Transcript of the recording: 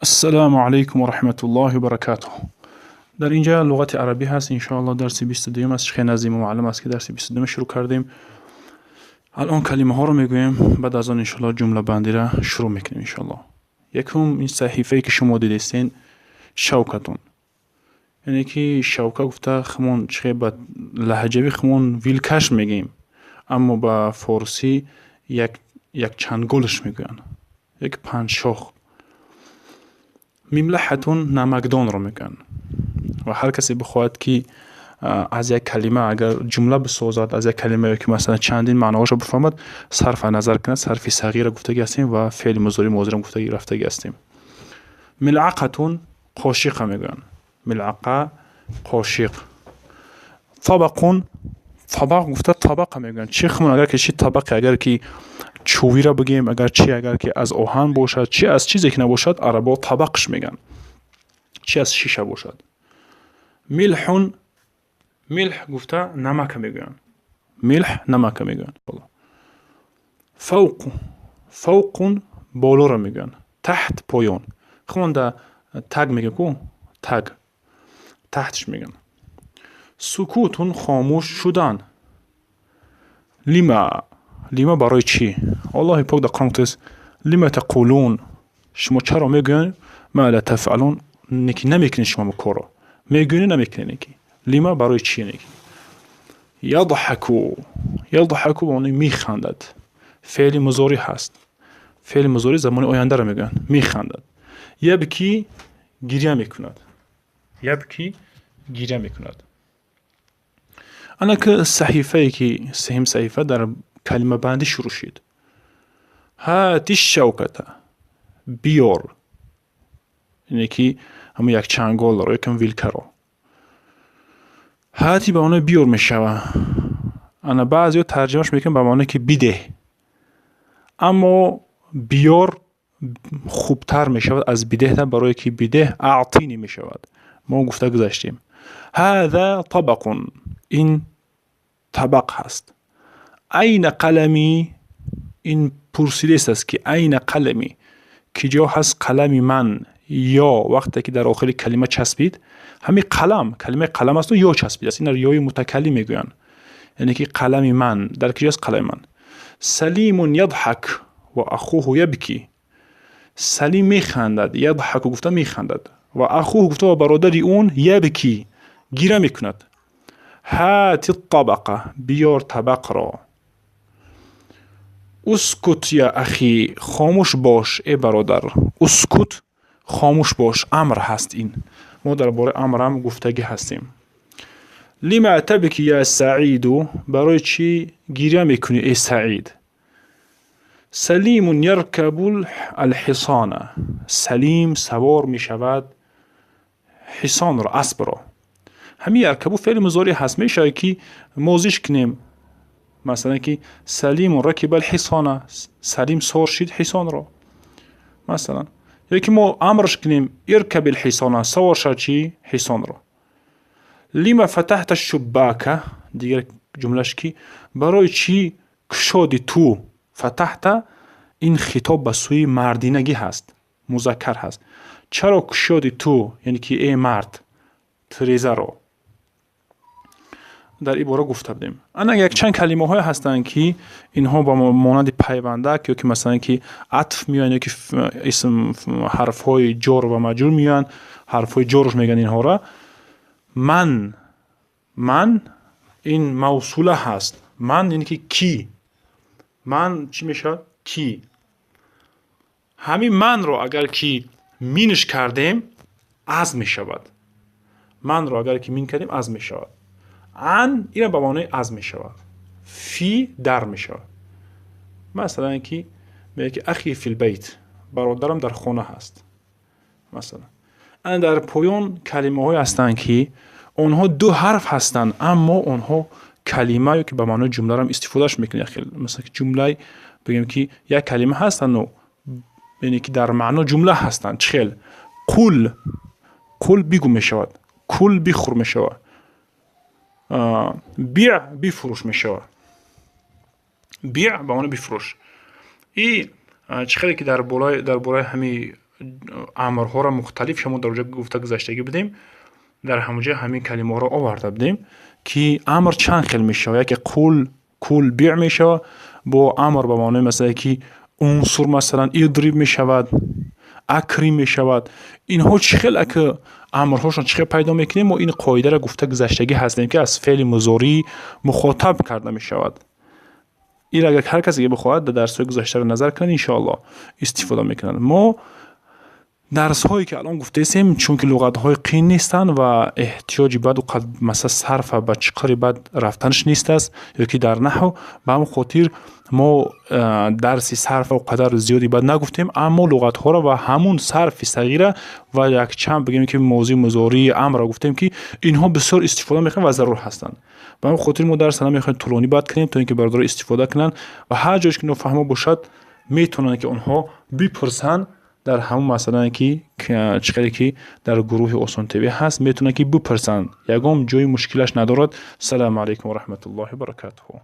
Ассалому алайкум ва раҳматуллоҳи ва баракатуҳ. Дар инҷа луғати арабӣ ҳаст, иншоаллоҳ дарси 22-юм аст. Хеле назди мо маълум аст, ки дарси 22-м шурӯъ кардем. Алон калимаҳоро мегӯем, баъд аз он иншоаллоҳ ҷумлабандиро шурӯъ мекунем иншоаллоҳ. Якум, ин саҳифае, ки шумо дидестен, شوكةٌ. Яъне ки شوكة гуфта хумон чихе ба лаҳҷави хумон вилкаш мегӯем, аммо ба форсӣ як чанголш мегӯянд, як панҷшох. مملحةٌ намакдонро мегӯянд. Ва ҳар касе бихоҳад, ки аз як калима агар ҷумла бисозад, аз як калима ё ки масалан чандин маъноҳошро бифаҳмад, сарфа назар кунад, сарфи сағирро гуфтагӣ ҳастем ва феъли музори мозирам гуфтагӣ рафтагӣ ҳастем. ملعقةٌ қошиқа мегӯянд. ملعقة қошиқ. طبقٌ طبق гуфта табақа мегӯянд. Чӣ хумон агар ки чи табақе, агар ки чӯбиро бигӯем, агар чи агар ки аз оҳан бошад, чи аз чизе ки набошад, арабо табақш мегӯянд. Чи аз шиша бошад. ملحٌ ملح гуфта намака мегӯянд. ملح намака мегӯянд. فوق فوقٌ болоро мегӯянд. تحت поён. Хумон да таг мегӯям ку, таг. Таҳтш мегӯянд. سكوتٌ хомӯш шудан. لم لم барои чӣ? Аллоҳи пок дар Қуръон гуфтааст: لم تقولون, шумо чаро мегӯянд, ما لا تفعلون, неки намекунед шумо корро. Мегӯед, намекунед неки. لم барои чӣ неки? يضحك يضحك ба маънои механдад. Феъли музорӣ ҳаст. Феъли музорӣ замони ояндаро мегӯянд. Механдад. يبكي гиря мекунад. يبكي гиря мекунад. Анаки саҳифае, ки сеюм саҳифа дар калимабандӣ шурӯъ шуд. هات الشوكة биёр, яъне ки ҳамун як чанголро, якам вилкаро. هات ба маънои биёр мешава. Ана баъзеҳо тарҷимаш мекунанд ба маъное ки бидеҳ, аммо биёр хубтар мешавад аз бидеҳ, барое ки бидеҳ أعطني мешавад, мо гуфта гузаштем. هذا طبقٌ ин табақ ҳаст. أين قلمي ин пурсидест аст, ки أين قلمي, ки ҷо ҳаст қалами ман? Ё вақте ки дар охири калима часпид, ҳамин қалам, калимаи қалам асту ё часпидааст, инро ёи мутакаллим мегӯянд, яъне ки қалами ман дар киҷо аст, қалами ман? سليم يضحك وأخوه يبكي. Салим механдад, يضحك гуфта механдад, وأخوه гуфта ва бародари он, يبكي гиря мекунад. هات الطبق биёр табақро. اسكت يا أخي хомӯш бош, э бародар. اسكت хомӯш бош, амр ҳаст ин, мо дар бораи амрам гуфтагӣ ҳастем. لم تبكي يا سعيد барои чӣ гиря мекунӣ, э Саид? سليم يركب الحصان Салим савор мешавад ҳисонро, аспро. Ҳамин يركب феъли музорӣ ҳаст, мешавад ки мозиш кунем, масалан ки سليم ركب الحصان, Салим савор шид ҳисонро, масалан, ё ки мо амрш кунем: اركب الحصان, савор шав чӣ? Ҳисонро. لم فتحت الشباك дигар ҷумлаш ки барои чӣ кушоди ту? فتحت ин хитоб ба сӯи мардинагӣ ҳаст, музаккар ҳаст. Чаро кушоди ту, яъне ки э мард, тирезаро? Дар ин бора гуфта будем. Ана якчанд калимаҳое ҳастанд, ки инҳо ба монанди пайвандак ё ки масалан ки атф меоянд, ё ки исм, ҳарфҳои ҷор ва маҷрур меоянд, ҳарфҳои ҷорш мегӯянд инҳоро. من من ин мавсула ҳаст. من яъне ки кӣ. من чӣ мешавад? Кӣ. Ҳамин من ро агар ки من ш кардем, аз мешавад. من ро агар ки من кардем, аз мешавад. عن ина ба маънои аз мешавад. في дар мешавад. Масалан ки мегӯяд ки أخي في البيت, бародарам дар хона ҳаст, масалан. Ана дар поён калимаҳое ҳастанд, ки онҳо ду ҳарф ҳастанд, аммо онҳо калима ё ки ба маънои ҷумларам истифодаш мекунед. Масалан ки ҷумлаи бигӯем ки як калима ҳастанду, яъне ки дар маъно ҷумла ҳастанд. Чӣ хел? قل قل бигӯ мешавад, كل бихӯр мешавад, بع бифурӯш мешавад. بع ба маънои бифурӯш. И чӣ хеле ки дар бораи ҳамин Амрҳоро мухталиф шумо дар оҷа гуфта гузаштагӣ будем, дар ҳамонҷо ҳамин калимаҳоро оварда будем, ки амр чанд хел мешавад. Яке قل، كل، بع мешавад, бо амр ба маънои масалан ки انصر, масалан اضرب мешавад, أكرم мешавад. Инҳо чӣ хел ака амрҳошон чӣ хел пайдо мекунем? Мо ин қоидаро гуфта гузаштагӣ ҳастем, ки аз феъли музорӣ мухотаб карда мешавад. Ин агар ҳар касе ки бихоҳад, дар дарсҳои гузаштаро назар кунад, иншоалло истифода мекунад. Мо дарсҳое ки алон гуфтаистем, чунки луғатҳои қин нестанд ва эҳтиёҷи баъд уқад масалан сарфа ба чиқари баъд рафтанаш нест аст ё ки дар наҳв. Ба ҳамин хотир мо дарси сарфа қадар зиёди баъд нагуфтем, аммо луғатҳоро ва ҳамун сарфи сағира ва якчанд бигем ки мозӣ, музории амрро гуфтем, ки инҳо бисёр истифода мекунанд ва зарур ҳастанд. Ба ҳамин хотир мо дарса намехоҳем тӯлонӣ бад кунем, то ин ки бародаро истифода кунанд ва ҳар ҷош ки нофаҳмо бошад, метавонанд ки онҳо бипурсанд. Дар ҳамун масъалае ки чӣ қадаре ки дар гурӯҳи Осон ТВ ҳаст, метавонанд ки бипурсанд, ягон ҷои мушкилаш надорад. Салому алайкум ва раҳматуллоҳи баракатуҳу.